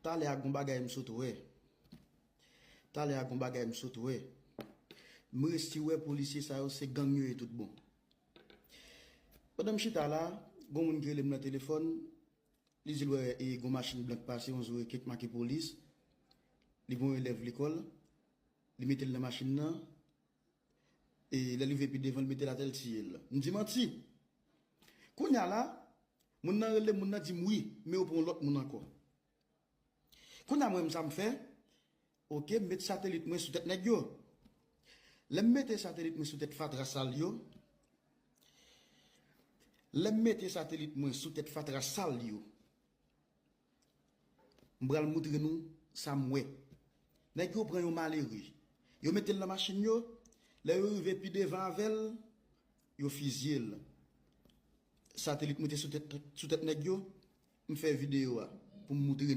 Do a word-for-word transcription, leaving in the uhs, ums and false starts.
Talè a gon bagay m sot wè. Talè a gon bagay m sot wè. M resi wè polisye sa yo se gang yo ye tout bon. Pandan m chita la, gon moun ki rele m nan telefòn, li di l wè e gon machin blan k pase, yon zo e kèk make polis. Li gon elèv lekòl, li mete l nan machin nan, e lè l rive pi devan, l mete l atè, l tiye l. M di manti. Kounye a la, moun nan rele m, moun nan di m wi, men yo pran yon lòt moun ankò. Kounye a mwen menm sa m fè, oke, m met satelit mwen sou tèt nèg yo. Lè m mete satelit mwen sou tèt fatra sal yo, lè m mete satelit mwen sou tèt fatra sal yo, m pral moutre nou sa m wè. Nèg yo pran yon malere. Yo mete l nan machin yo. Lè yo rive pi devan avè l, yo fizye l. Satelit mwen te sou tèt, sou tèt nèg yo. M fè videyo a pou m moutre